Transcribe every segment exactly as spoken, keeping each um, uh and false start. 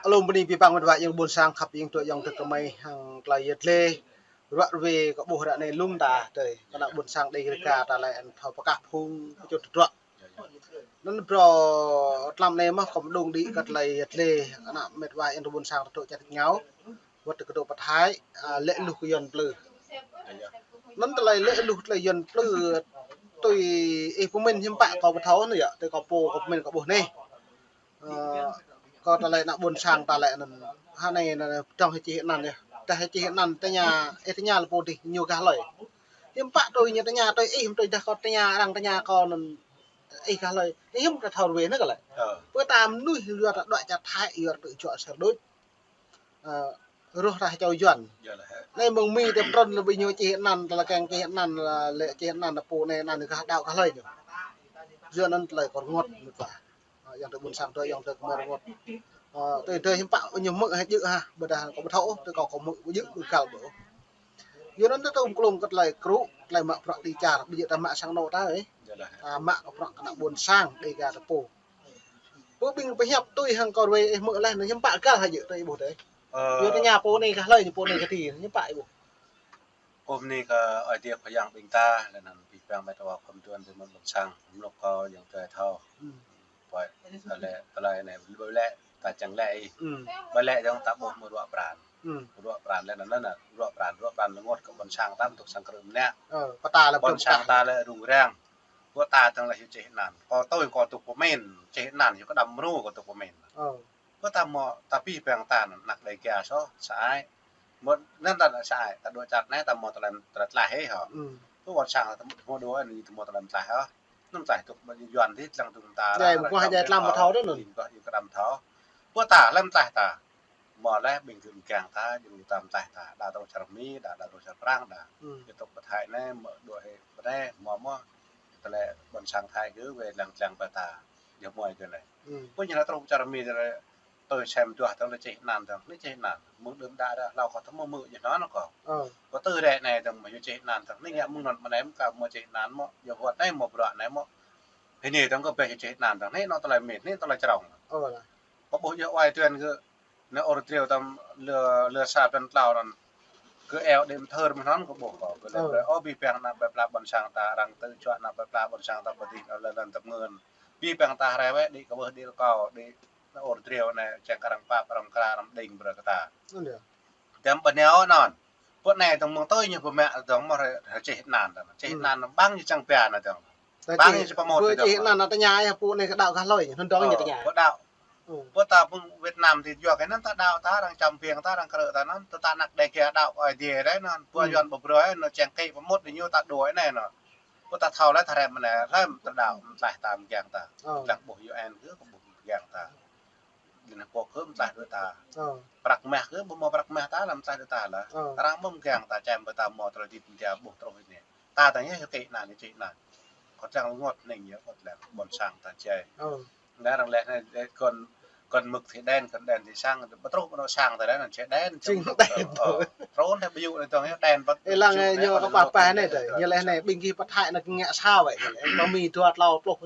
Alum bơni abih bang met wa ayŏng ƀôn sang khăp ayŏng tơ ayŏng tơ kơmơi hăng tơlơi yet lĕ. Ruă ruê kơ ƀuh ră anai lŏm ta tơi. Kơ ană ƀôn sang Dêga ta lĕ anŭn thâo pơkă phung pơčut tơdruă. Anŭn brơi tlam anai mơ̆ kơ mơđung đĭ kơ tơlơi yet lĕ. Kơ ană met wa ayŏng tơ ƀôn sang ta tŭ čăt ngao. Wơ̆t tơ kơdŏ pơthai, a, lĕ luh kơ Yuan plư. Anŭn tơlơi lĕ luh tơlơi Yuan plư tui ih pơmĭn hiư̆m pă kâo pơthâo anŭn yơh, tui kâo pô kâo pơmĭn kâo ƀuh anai. Ơ, kơ tơlơi ană ƀôn sang ta lĕ anŭn. Ha anai anŭn, dŏng hơčih anăn yơh. Dah hơčih anăn tơña, ih tơña lĕ pô dih ñu gah hlơi. Hiư̆m pă tui ñu tơña tui ih, tui dah kâo tơña, arăng tơña kâo anŭn ih gah hlơi. Hiư̆m ta thâo ruê anŭn kơ lĕ. Ơ. Pơ ta mơnuih yua ta đuaĭ čar Thái, yua ta tŭ čuă sơr đôč. Ơ, rŏh rah čô Yuan. Anai mơ̆ng Mi tơ pơtrŭn lĕ ƀing ñu čih anăn, tơlơi kiăng čih anăn lĕ, lĕ čih anăn lĕ pô anai anăn gah đaŏ gah hlơi ñu. Yua anŭn tơlơi kâo rơngot mơ̆n wa. Ơ, ayŏng tơ ƀôn sang tơ ayŏng tơ kơmơi rơngot. Ơ, tơ tơ hiư̆m pă ñu hmư̆ hă djơ̆ hă, ƀôdah kâo ƀu thâo, tơ kâo kâo hmư̆ ƀu djơ̆ ƀu găl ƀu. Yua anŭn tơ tơm klum kơ tơlơi krŭ, tơlơi mă prăk ti čar, ƀu djơ̆ ta mă sang anŏ ta ơi. Ta mă kơ prăk kơ ană ƀôn sang Dêga ta pô. Pơ ƀing pơhiăp tui hăng kâo ruê ih hmư̆ laih anŭn hiư̆m pă găl hă djơ̆ tơ ih ƀuh tơi. Ơ. Yua tơña pô anai gah hlơi ñu pô anai kơ ti, hiư̆m pă ih ƀuh. Kơ mơni kơ Ơi Adai Khua Yang ƀing ta, lĕ anŭn abih bang met wa khŏm tuan tơ mơ̆n ƀôn sang, mluk kâo ayŏng tơ thâo. Hmm. Pơi, tơlơi, tơlơi anai ƀu lĕ, ta čang lĕ ih. Hmm. Ƀu lĕ dŏng ta ƀuh mơ̆ ruă pran. Hmm. Ruă pran lĕ anŭn anŭn, ruă pran, ruă pran lĕ rơngot kơ ƀôn sang ta tŭ sang krư̆ mơnă. Ơ, pơta lĕ ƀôn sang ta lĕ rŭng răng. Pơ ta tơ̆ng lĕ hyu čih anăn. Kâo tui kâo tŭ pơmĭn, čih anăn hyu kơđăm mrô kâo tŭ pơmĭn. Ơ. Pơ ta mơ̆, ta abih bang ta anăn, ană Dêga soh, sa ai. Mơ̆ anŭn ta sa ai, ta dŏ čar anai, ta mơ̆ tơlơi, tơlơi tlaih hă. Hmm. Pơ ƀôn sang ta mơ̆ dŏ anai, ta mơ̆ tơlơi tlaih hă. Anŭn tlaih tŭ ƀu Yuan dih, tlang tŭ ta. Jai, mơ̆ kơ jai tlam ƀu thâo tơ anŭn. Kơ jai kơđăm thâo. Pơ ta lĕ tlaih ta. Mơ̆ lĕ ƀing gơ̆ mơgang ta, jing ta mơ̆ tlaih ta, đa tơlơi čar Mi, đa, đa tơlơi čar Prang, đa. Hmm. Kơ tŭ pơthai anai, mơ̆ dŏ hĭ pơ anai, mơ̆ mơ̆, tơlơi ƀôn sang Thái gơ̆, wai lăng lăng pơ ta, yua mơ̆ kơ anai. Hmm. Pơ ñu lĕ truh čar Mi tơlơi, tui sem duah tơlơi čih anăn tơlơi, anai čih anăn, mơ̆ng đưm đă đă, hlâo kâo tơ mơ̆ mơ̆ ñu anŭn kâo. Ơ. Kâo tui rĕ anai tơlơi mơ̆ ñu čih anăn tơlơi, anai ngă mơ̆ng anŭn mơ̆ anai, mơ̆ kâo mơ̆ čih anăn mơ̆, yua wơ̆t anai mơ̆ bruă anai mơ̆. Hĭ anai tơlơi kâo ƀuh ñu čih anăn tơlơi, anai anŭn tơlơi črông. Ơ. Kâo ƀuh yua wai tuan gơ̆, anai ôr triu tơm lơ, lơ sa păn tlâo anŭn. Gơ̆ eo đĭ mơthơr mơ̆n anŭn kâo ƀuh kâo. Gơ̆ lĕ, ơ, brơi, ơ, abih bang ană plơi pla ƀôn sang ta, arăng tŭ čuă ană plơi pla ƀôn sang ta pơ dih, lŏn, lŏn tơm ngơn. Abih bang ta rai wơ̆t, đĭ kơ wơ̆t, đĭ rơkâo, đĭ anŭn ôr triu anai, čang kơ arăng pap, arăng kra, arăng đing brơi kơ ta. Anŭn yơh. Tơm ƀu nao anŭn. Pơ anai tơ̆ng mơ̆ng tui ñu pơmă tơ̆ng mơ̆ ră, ră čih anăn tơ̆ng. Čih anăn ƀăng ñu čang pia anŭn tơ̆ng. Ƀăng ñu čih pơmŏt tơ̆ng. Čih anăn anŭn tơña yơh pô anai kơ đaŏ gah hlơi ñu, anŭn dŏng ñu tơña. Kơ đaŏ. Pơ ta mơ̆ng Việt Nam tih yua kơ anŭn ta đaŏ ta arăng čăm piêng ta arăng krư̆ ta anŭn, tơ ta ană Dêga đaŏ kơ Ơi Adai rai anŭn. Pơ Yuan ƀu brơi anŭn čang kĭ pơmŏt ñu ta đuaĭ anai anŭn. Pơ ta thâo lĕ ta rem anai, rem ta đaŏ mơ̆ tlaih ta mơgang ta. Lăng ƀuh U N gơ̆ kơ ƀuh mơgang ta. Liên Hợp Quốc gơ̆ mơ̆ tlaih đuaĭ ta. Ơ. Prăk mah gơ̆, ƀu mơ̆ prăk mah ta lăm tlaih đuaĭ ta lĕ. Ơ. Arăng ƀu mơgang ta čem ƀu ta mơ̆ tơlơi djĭp mơ̆ ta ƀuh truh anai. Ta tơ̆ng yơh kĭ anăn, čih anăn. Kâo tlang rơngot hning yơh, kâo tlang ƀôn sang ta jai. Ơ. Anai arăng lĕ anai, lĕ kơn, kơn mực thì đen, kơn đen thì xăng, ƀu truh ƀu nao sang ta lĕ, anăn čih đen, jing čih đen. Ơ. Truh anai ƀu yua anai tơ̆ng yơh đen ƀu. Ê, lăng yua anai, ñu kơ pah pah anai tơi, ñu lĕ anai, ƀing gih pơthai anai ngă sa wơ̆t. Ƀu Mi dua tlâo pluh,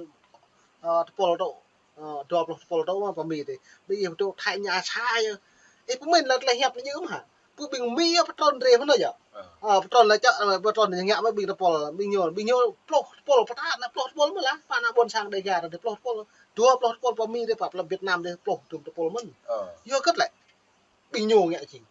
ơ, tơpul tŭ. Ơ, dua pluh tơpul tŭ mơ̆ pơ Mi tih. Ƀing ih tŭ Thái ñu sa yơh. Ih pơmĭn lĕ tơlơi hiăp ñu mơ̆ hă. Pơ ƀing Mi yơh pơtrŭn rai mơ̆n yơh. Ơ. Ơ, pơtrŭn lĕ čă, ơ, pơtrŭn ñu ngă mơ̆ ƀing tơpul, ƀing ñu, ƀing ñu pluh tơpul pơtă, anai pluh tơpul mơ̆n lah. Pơ ană ƀôn sang Dêga tih pluh tơpul. Dua pluh tơpul pơ Mi tih pă plơi Việt Nam tih pluh dŭm tơpul mơ̆n. Ơ. Yua kơ lĕ. Ƀing ñu ngă jing.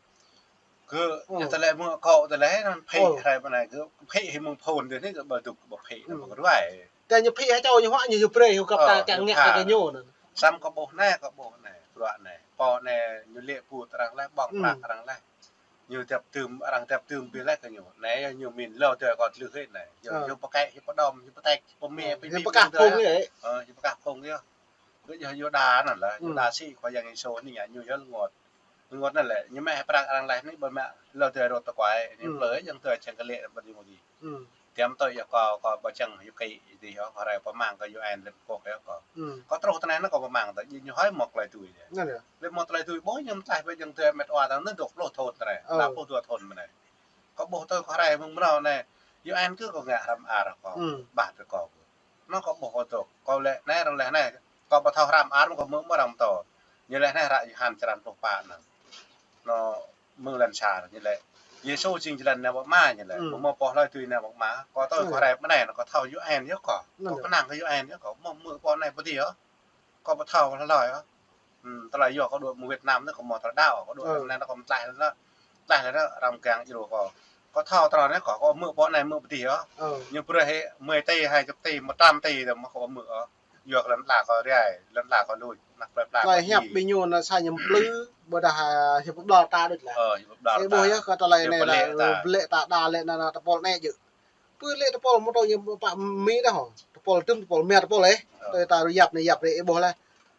Kơ, ơ, ñu tơlơi mơ̆ kâo tơlơi anŭn phĭ rai pơ anai kơ phĭ hĭ mơ̆ng phôn tih anai kơ ƀu dŭk ƀu phĭ anŭn ƀu kơ ruai. Tơdah ñu phĭ hă čô ñu huă ñu hyu brơi hyu găp ta kiăng ngă kơ ñu anŭn. Samơ̆ kâo ƀuh anai, kâo ƀuh anai, bruă anai. Pô anai ñu lĕ put arăng laih, ƀơ̆ng prăk arăng laih. Ñu dăp tưm, arăng dăp tưm ƀiă laih kơ ñu. Anai yơh ñu min lâo tơlơi kâo tlưh hĭ anai. Ñu, ñu pơkĕ, ñu pơđom, ñu pơtĕč, pơmĭn, pơmĭn. Ơ, ñu pơkah phung yơh. Kơ yua, yua đa anŭn lah, yua đa sĭ Khua Yang Yêsu anai ngă ñu yơh rơngot. Rơngot anŭn lĕ, ñu mă prăk arăng laih anai ƀu mă lơ tơlơi rơ̆t tơkuai, anai plơi ayŏng tơlơi čang kơ lĕ ƀu djơ̆ mơ̆ djơ̆. Tiăm tui yua kâo, kâo ƀu čang yua kơ dih yơh, kâo rai pơmang kơ U N Liên Hợp Quốc yơh kâo. Kâo truh tơ anai anŭn kâo pơmang tơ, ñu hơi mơ̆ tơlơi tui yơh. Lĕ mơ̆ tơlơi tui ƀu ñu mơ̆ tlaih ƀu ayŏng tơlơi met wa tơ̆ng anŭn dua pluh thŭn tơ anai, dua pluh dua thŭn mơ̆ anai. Kâo ƀuh tui kâo rai mơ̆ng mrâo anai, U N kơ kâo ngă hrăm ar kâo, ƀah tơ kâo. Anŭn kâo ƀuh kâo tŭ, kâo lĕ anai arăng lĕ anai, kâo ƀu thâo hrăm ar mơ̆ kâo hmư̆ mơ̆ arăng pơtô. Ñu laĭ anai hră Yôhan črăn pluh pă anŭn. Anŭn mơ̆ng lŏn sa ñu laĭ. Yêsu jing jơlan nao pơ Ama ñu laĭ. Hmm. Mơ̆ mơ̆ pô hlơi tui nao pơ Ama. Kâo tui kâo rai mơ̆ng anai anŭn kâo thâo yua en yơh kâo. Kâo kơnang kơ yua en yơh kâo. Mơ̆ mơ̆ pô anai pơ dih yơh. Kâo ƀu thâo hlơi hlơi yơh. Hmm, tơlơi yua kâo dŏ mơ̆ng Việt Nam anai kâo mơ̆ tơlơi đaŏ kâo dŏ mơ̆ng anai kâo mơ̆ tlaih lĕ. Tlaih lĕ ră răm kiăng djru kâo. Kâo thâo tơlơi anai kâo, kâo mơ̆ pô anai mơ̆ pơ dih yơh. Ñu brơi hĭ mười tỉ, hai chục tỉ, một trăm tỉ tơ mơ̆ kâo mơ̆ yơh. Yua kơ lŏn ala kâo rai, lŏn ala kâo lui, anăp plơi pla kâo djai. Hiăp ƀing ñu anŭn sa ñu plư, ƀôdah, a, hiăp ƀlŏr ta đôč lah. Ơ, hiăp ƀlŏr ta. Ih ƀuh yơh, kơ tơlơi anai ƀlĕ lah, ta. Ƀlĕ ta đa lĕ anŭn, anŭn tơpul anai djơ̆. Pơ lĕ tơpul mơ̆ tui ñu pă Mi đah hŏ. Tơpul tŭm tơpul mia tơpul ih. Ơ. Tui ta rơyap anai yap rai ih ƀuh lah.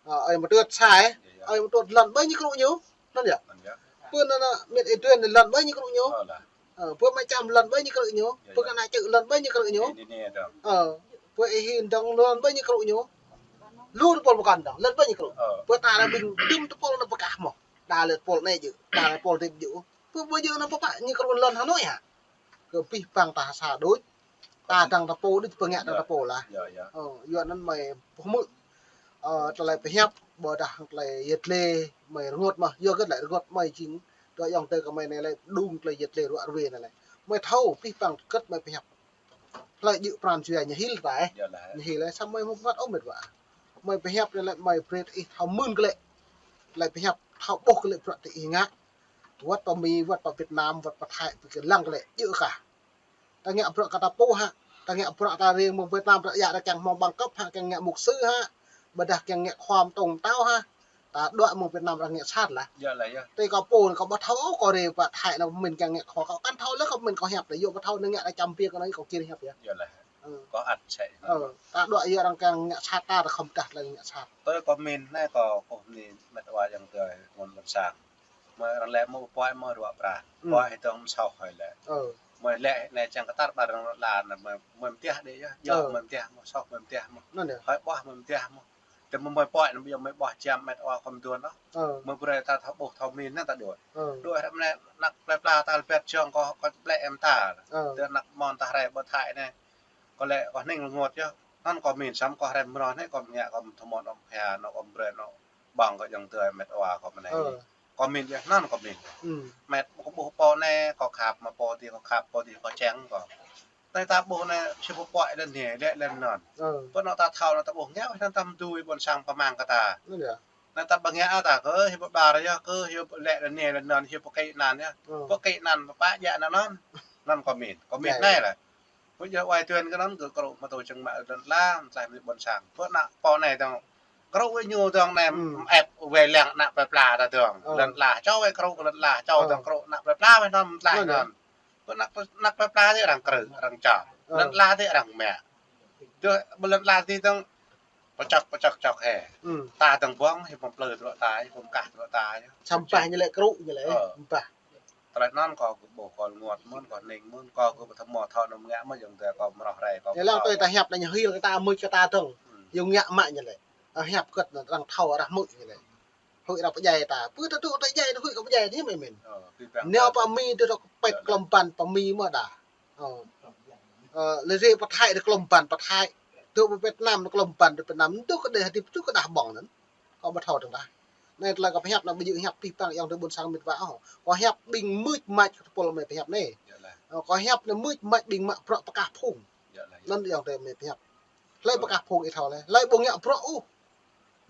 Ơ, ơi mơ̆ tŭt sa ih. Ơ, ơi mơ̆ tŭt lŏn ƀơi ñu krŭ ñu. Anŭn yơh. Anŭn yơh. Pơ anŭn anŭn, met ih tui anŭn lŏn ƀơi ñu krŭ ñu. Ơ lah. Ơ, pơ mă čăm lŏn ƀơi ñu krŭ ñu. Yơh, pơ yơh. Kơ ană čư̆ lŏn ƀơi ñu krŭ ñu. Ơ, pơ ih hin dŏng lŏn ƀơi ñu krŭ ñu. Lu tơpul pơkŏn dŏng, lŏn ƀơi ñu krŭ. Ơ. Pơ ta ră ƀing tŭm tơpul anŭn pơkah mơ̆. Đa lĕ tơpul anai djơ̆, đa lĕ tơpul tip djơ̆. Pơ ƀơi djơ̆ anŭn pơpă ñu krŭ lŏn Hà Nội hă. Kơ pih păng ta sa đôč. Ta dăng ta pô đôč, pơngă ta pô lah. Yơh, yơh. Ơ, yua anŭn mơi pơhmư̆. Ơ, tơlơi pơhiăp, ƀôdah tơlơi yet lê, mơi rơngot mơ̆. Yua kơ tơlơi rơngot mơi jing. Tui ayŏng adơi kơ mơi anai lĕ đung tơlơi yet lê ruă ruê anai lĕ. Mơi thâo, pih păng kơt mơi pơhiăp. Hlơi djơ̆ pran jua ñu hil ta ih. Yơh lah. Ñu hil ih, samơ̆ mơi mơ̆ pơmăt ôh met wa. Mơi pơhiăp anai lĕ mơi brơi ih thâo mưn kơ lĕ. Tơlơi pơhiăp thâo ƀuh kơ lĕ bruă tơ ih ngă. Wơ̆t pơ Mi, wơ̆t pơ Việt Nam, wơ̆t pơ Thái, pơ kơ lăng kơ lĕ. Djơ̆ kah. Ta ngă bruă kơ ta pô hă. Ta ngă bruă ta rai mơ̆ng Việt Nam ta djă ta kiăng hmâo bằng cấp hă, kiăng ngă mục sư hă. Ƀôdah kiăng ngă khua mơtông mơtao hă. Ta đuaĭ mơ̆ng Việt Nam ta ngă sat lah. Yơh lah yơh. Tui kâo pô anai kâo ƀu thâo kâo rai pơ Thái anŭn pơmĭn kiăng ngă khua kâo kăn thâo lĕ kâo pơmĭn kâo hiăp lah. Yua ƀu thâo anŭn ngă ta čăm biă kơ anai kâo kiăng hiăp yơh. Yơh lah. Ơ. Kâo ăt sĕ. Ơ, ta đuaĭ yua arăng kiăng ngă sat ta ta khŏm dah lĕ ngă sat. Tui kâo pơmĭn anai kâo kơ anai met wa ayŏng adơi mơ̆ng ƀôn sang. Mơi arăng lĕ mơ̆ pơpuai mơ̆ ruă pran. Hmm. Pơpuai hĭ tơ̆ng mơ̆ soh hơi lĕ. Ơ. Mơi lĕ anai čang kơ tar ƀar arăng lăp anŭn mơi, mơi mơtiah đĭ yơh. Ơ. Yơh mơi mơtiah mơ̆, soh mơi mơtiah mơ̆. Anŭn yơh. Hơi ƀuah mơi mơtiah mơ̆. Tơ mơi pơpuai anŭn yơh mơi ƀuah jăm met wa khŏm duôn ôh. Ơ. Mơi brơi ta thâo ƀuh thâo mĭn anŭn ta đuaĭ. Ơ. Đuaĭ hrăm anai anăp plơi pla ta lĕ pet jơ̆ng kâo kơ plĕ em ta. Ơ. Tơ anăp mơ̆n ta rai pơ Thái anai. Kâo lĕ kâo hning rơngot yơh. Anŭn kâo pơmĭn samơ̆ kâo hrăm mơ̆n anai kâo ngă kâo thâo mơ̆n ôh pia anŭn kâo brơi anŭn. Ƀơ̆ng kơ ayŏng adơi met wa kâo mơ̆ng anai. Ơ. Kâo pơmĭn yơh, anŭn kâo pơmĭn. Hmm. Met kâo ƀuh pô anai, kâo khăp mă pô dih, kâo khăp pô dih, kâo čang kâo. Tơdah ta ƀuh anai, či pơpuai lŏn anai, lĕ lŏn anŭn. Ơ. Pơ anŭn ta thâo anŭn ta ƀuh ngă, anŭn ta mơ̆ dưi ƀôn sang pơmang kơ ta. Anŭn yơh. Anŭn ta ƀu ngă ta kơ, hiăp ƀlŏr yơh, kơ hiăp lĕ lŏn anai, lŏn anŭn, hiăp pơkĭ anăn yơh. Ơ. Pơkĭ anăn, pơpă djă anŭn anŭn. Anŭn kâo pơmĭn, kâo pơmĭn anai lah. Pơ djơ̆ wai tuan kơ anŭn kơ krŭ mơ̆ tui čang mă lŏn ala, mơ̆ tlaih mơ̆ ƀôn sang. Pơ anăp pô anai dŏng, krŭ wai ñu dŏng anai, hmm, ĕp wai lăng anăp plơi pla ta dŏng. Ơ. Lŏn ala čô wai krŭ, lŏn ala čô, ơ, dŏng krŭ anăp plơi pla wai anŭn mơ̆ tlaih anŭn. Pơ anăp, anăp plơi pla tơ arăng krŭ, arăng čô. Ơ. Lŏn ala tơ arăng mă. Tơ, ƀơi lŏn ala tơ dŏng pơčŏk, pơčŏk, čŏk hĕ. Hmm. Ta dŏng ƀơ̆ng, hĭ pơm plư truă ta, hĭ pơm kah truă ta. Samơ̆ ñu lĕ krŭ, ñu lĕ, ơ, ƀah. Tơlơi anŭn kâo kơ ƀuh kâo rơngot mơ̆n, kâo hning mơ̆n, kâo kơ ƀu thâo mơ̆ thâo anŭn ngă mơ̆ ayŏng adơi kâo mơ̆ rơh rai kâo. Yơh lăng tui ta hiăp anai ñu hil kơ ta mưč kơ ta dŏng. Hmm. Yua ngă mă ñu lĕ. Ơ, hiăp kơ anŭn arăng thâo arăng hmư̆ ñu lĕ. Huĭ arăng pơdjai ta. Pơ ta tŭ ta djai, huĭ kơ pơdjai anai mơ̆ mĭn. Ơ, pih păng. Nao pơ Mi tơ dŏ pet klŏm ban pơ Mi mơ̆ đa. Ơ. Ơ, lĕ rai pơ Thái tơ klŏm ban pơ Thái. Tơ pơ Việt Nam tơ klŏm ban tơ Việt Nam. Tŭ kơ đe hơdip tŭ kơ đah ƀơ̆ng anŭn. Kâo ƀu thâo tơ̆ng đah. Anai tơlơi kâo pơhiăp anai ƀu djơ̆ hiăp pih păng ayŏng adơi ƀôn sang met wa ôh. Kâo hiăp ƀing mưč mač kơ tơpul mơi pơhiăp anai. Yơh lah. Ơ, kâo hiăp anai mưč mač ƀing mă bruă pơkah phung. Yơh lah, yơh. Anŭn ayŏng adơi mơi pơhiăp. Hlơi pơkah phung ih thâo lĕ. Hlơi ƀu ngă bruă ôh.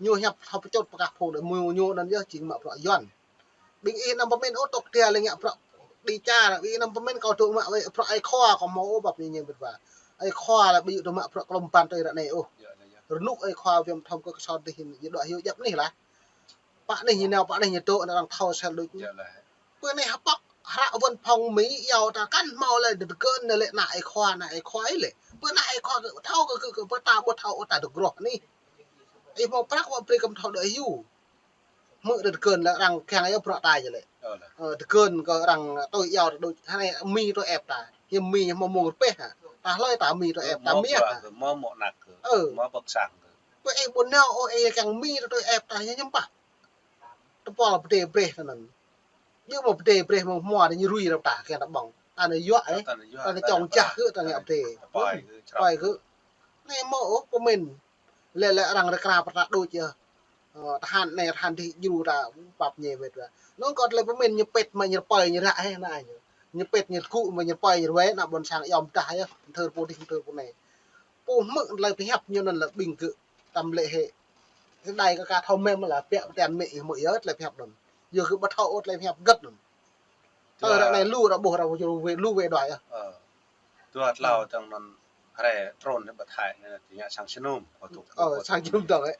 Ñu hiăp thâo pơčut pơkah phung đe mơ̆ ñu anŭn yơh jing mă bruă Yuan. Ƀing ih anăm pơmĭn ôh tŏk tia lĕ ngă bruă đi čar, ƀing ih anăm pơmĭn kâo tŭ mă wai bruă ai khua kâo hmâo ôh ƀap ñu ñu met wa. Ai khua lĕ ƀu djơ̆ tŭ mă bruă klŏm ban tui ră anai ôh. Yơh, yơh, yơh. Rơnŭk ai khua viêm thâm kơ kơsor dih ñu dŏ hyu djăp anih lah. Pă anih ñu nao, pă anih ñu dŏ, anŭn arăng thâo sel đôč. Yơh lah. Pơ anai hơpăk, hră văn phòng Mi iâu ta kăn hmâo lĕ, tơgơ̆n lĕ ană ai khua, ană ai khua ih lĕ. Pơ ană ai khua kơ thâo kơ, kơ, kơ, pơ ta ƀu thâo ôh ta dŏ groh anih. Ih hmâo prăk wă brơi kơ mơ̆ thâo đuaĭ hyu. Hmư̆ tơgơ̆n lĕ arăng kiăng iâu bruă ta yơh lĕ. Ơ, tơgơ̆n kơ arăng tui iâu ta đôč, hơnai Mi tui ĕp ta. Hiư̆m Mi hmâo mơ̆ng rơpeh hă. Ta hlơi ta Mi tui ĕp ta Mi hă. Mơ̆ mơ̆ anăk kơ. Ơ. Mơ̆ pơk sang kơ. Pơ ih ƀu nao ôh ih kiăng Mi tui ĕp ta ñu ñăm pă. Tơpul pơdai brơi tơ anŭn. Ñu mơ̆ pơdai brơi mơ̆ng hmua ta ñu rui ră ta kiăng ta ƀơ̆ng. Ta anai yua ih. Ta anai čŏng jah kơ ta ngă pơdai. Pơpai kơ. Anai mơ̆ ôh pơmĭn. Lĕ lĕ arăng rơkra pơtă đôč yơh. Ơ, tơhan anai, tơhan adih djru ta pap ñe wet wa. Anŭn kơ tơlơi pơmĭn ñu pĕt mă ñu rơpơi ñu ră hĕ anai ñu. Ñu pĕt ñu rơgŭ mă ñu rơpơi ñu ruai, ană ƀôn sang yom tah yơh, thơr pô adih, thơr pô anai. Pô hmư̆ tơlơi pơhiăp ñu anŭn lĕ ƀing gơ̆ tăm lĕ hĕ. Tơdai kơ ka thâo mem lĕ piă pơtian mĕ hmư̆ yơh tơlơi pơhiăp anŭn. Yua gơ̆ ƀu thâo ôh tơlơi pơhiăp hơget anŭn. Tơ ră anai lu ră ƀuh ră ƀuh lu wê, lu wê đuaĭ yơh. Ơ. Dua tlâo dơ̆ng anŭn hrơi trŭn ƀă Thái anai, tơña sang jơnum, kơ tŭk, ơ, kơ sang jơnum dơ̆ng ĕ.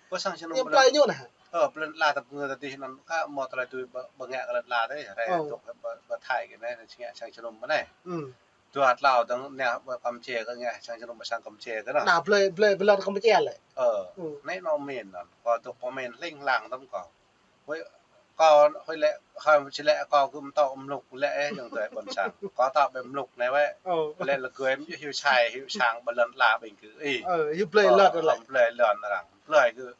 Kơ sang jơnum. Ñu plơi ñu anai. Ơ, plơi la tơp ngơ tơdih anŭn ka mơ̆ tơlơi tui ƀă, ƀă ngă kơ lĕ la tơdih, hrơi tŭk ƀă, ƀă Thái kơ anai, tơña sang jơnum anai. Dua tlâo dơ̆ng anai ƀă Kampuchia kơ ngă sang jơnum ƀă sang Kampuchia kơ anŭn. Đa plơi, plơi, plơi Kampuchia lĕ. Ơ, anai anŏ min anŭn, kơ tŭk pơmĭn hling hlang tơm kơ. Hơi, kâo hơi lĕ, hơi či lĕ kâo gơ̆ mơtŏ mluk lĕ, ơ, ayŏng adơi ƀôn sang. Kâo tŏ ƀĕ mluk anai wĕ. Ơ. Lĕ lĕ gơ̆ mơ̆ hyu sai, hyu sang ƀă lŏn la ƀing gơ̆. Ih. Ơ, hyu plơi lŏn lĕ. Ơ, plơi lŏn arăng. Plơi gơ̆.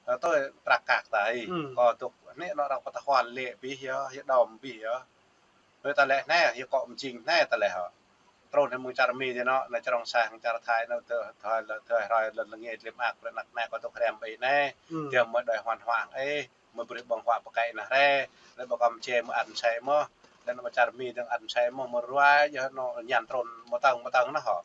Ơ, tui prăk kăk ta ih. Kâo tŭk anai anŏ arăng pơtơhuan lĕ bih yơh, hyu đom bih yơh. Hơi ta lĕ anai, hyu kŏ mơjing anai ta lĕ hŏ. Trŭn hĭ mơ̆ng čar Mi dih anŏ, anai črông sang čar Thái anŭn tơ, tơ, tơ hrơi lŏn lơngê tơlơi mơak, brơi anăk anai kơ tŭk hrăm ƀơi anai. Tơm mơ̆ đơi huan huang ih, mơ̆ brơi ƀơ̆ng huă pơkă anai hrơi, lĕ ƀă Kampuchia mơ̆ ăn sai mơ̆, lĕ anŭn ƀă čar Mi dơ̆ng ăn sai mơ̆, mơ̆ ruai yơh anŭn ñan trŭn mơtăng, mơtăng anŭn hŏ.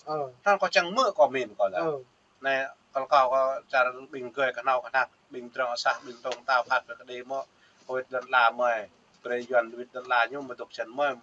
Anŭn kâo čang mơ̆ kâo min kâo lĕ. Anai kâo, kâo, kâo čar ƀing gơ̆ kơnâo kơnăk, ƀing drŏng asah, ƀing tông tao phat brơi kơđi mơ̆, kơ wĭt lŏn la mơi, brơi Yuan wĭt lŏn la ñu mơ̆ dŏ čan mơi,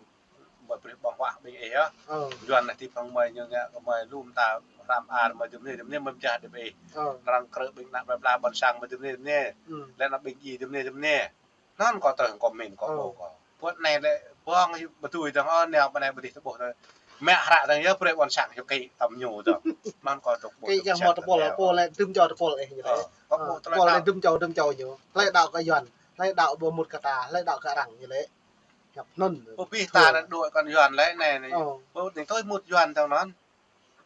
mơi brơi ƀơ̆ng huă ƀing ih yơh. Ơ. Yuan anai ti phang mơi ñu ngă kơ mơi lŭm ta hrăm ar mơi dŭm anai, dŭm anai mơi pơjah dih ƀing ih. Ơ. Arăng krư̆ ƀing ană plơi pla ƀôn sang mơi dŭm anai, dŭm anai. Lĕ ană ƀing djai dŭm anai, dŭm anai. Anŭn kâo tơl kâo min kâo ƀuh kâo. Pơ anai lĕ ƀơ̆ng hyu ƀu dưi dơ̆ng, ơ, nao pơ anai ƀu dih tơƀuh tơl. Mă hră dơ̆ng yơh brơi ƀôn sang hyu kĭ tăm ñu dơ̆ng. Anŭn kâo dŏ ƀuh. Kĭ čang hmâo tơpul, tơpul lĕ dŭm čô tơpul ih ñu lĕ. Ơ, kâo ƀuh tơlơi lĕ dŭm čô, dŭm čô ñu. Hlơi đaŏ kơ Yuan, hlơi đaŏ ƀu mŭt kơ ta, hlơi đaŏ kơ arăng ñu lĕ. Hiăp anŭn. Pơ bih ta lĕ đuaĭ kơ Yuan lĕ anai anai. Ơ. Pơ anai tui mŭt Yuan dơ̆ng anŭn.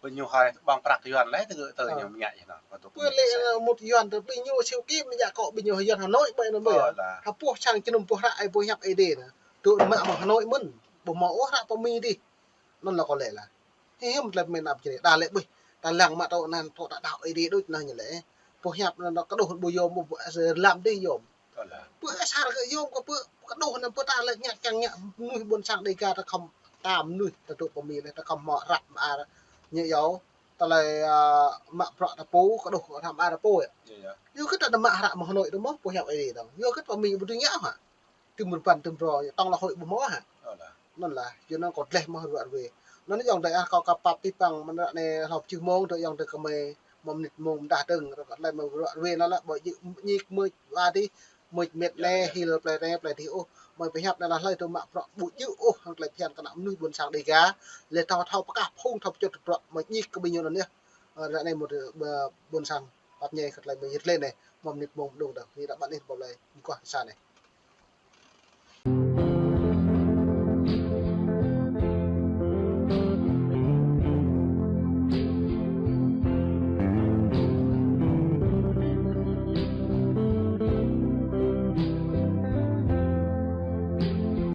Ƀing ñu hơi ƀơ̆ng prăk Yuan lĕ tơ gơ̆ tơ ñu mơñă yơh anŭn. Pơ lĕ mŭt Yuan tơ ƀing ñu siu kĭ mơñă kơ ƀing ñu Yuan Hà Nội ƀơi anŭn ƀơi. Ơ, la. Hă pô sang jơnum pô hră ih pô hiăp ih dih anŭn. Tŭ mă mơ̆ng Hà Nội mơ̆n. Ƀu hmâo ôh hră pơ Mi dih. Anŭn lĕ kâo lĕ la. Hĭ hĭm tơlơi pơmĭn ăp čơrê. Đa lĕ ƀuh. Ta lăng mă tŏ anŭn tŏ ta đaŏ ih dih đôč anŭn ñu lĕ. Pô hiăp anŭn kơđoh ƀu yôm ƀu lăm dih yôm. Pơ asar kơ yôm kơ pơ kơđoh anŭn pơ ta lĕ ngă čang ngă mơnuih ƀôn sang Đêga ta khŏm ta mơnuih ta dŏ pơ Mi lĕ ta khŏm hmâo hră mơar ñu yơh. Tơlơi, ơ, mă bruă ta pô kơđoh hră mơar ta pô yơh. Yua kơ ta đa mă hră mơ̆ng Hà Nội dơ̆ng mơ̆ pô hiăp ih dih dơ̆ng. Yua kơ pơ Mi ƀu dưi ngă hă. Tơm rơbăn tơm brô, tŏng lă hơi ƀu hmâo hă. Anŭn lah, yua anŭn kâo gleh mơ̆ ruă ruê. Anŭn ayŏng adơi ah kâo kơ pap pih păng mơ̆n ră anai hlâo pơjih mông, tơ ayŏng adơi kơ mơi mơ̆ mơnit mông mơdah dơ̆ng, ră kơ tơlơi mơ̆ ruă ruê anŭn lah, ƀơi djơ̆ ñik mơ̆ wa dih, mơ̆ met anai, hil plơi anai, plơi dih ôh, mơi pơhiăp anŭn lah hlơi tơ mă bruă ƀu djơ̆ ôh, hăng tơlơi phiăn kơ ană mơnuih ƀôn sang Đêga, lĕ thâo thâo pơkah phung thâo pơčŭt bruă, mơi ñik kơ ƀing ñu anŭn yơh. Ơ, ră anai mơ̆, ơ, ƀôn sang pap ñai kơ tơlơi mơi yơh lĕ anai, mơ̆ mơnit mông mơđung dơ̆ng, anai ră ƀă anai ƀơi plơi mơguah sa anai.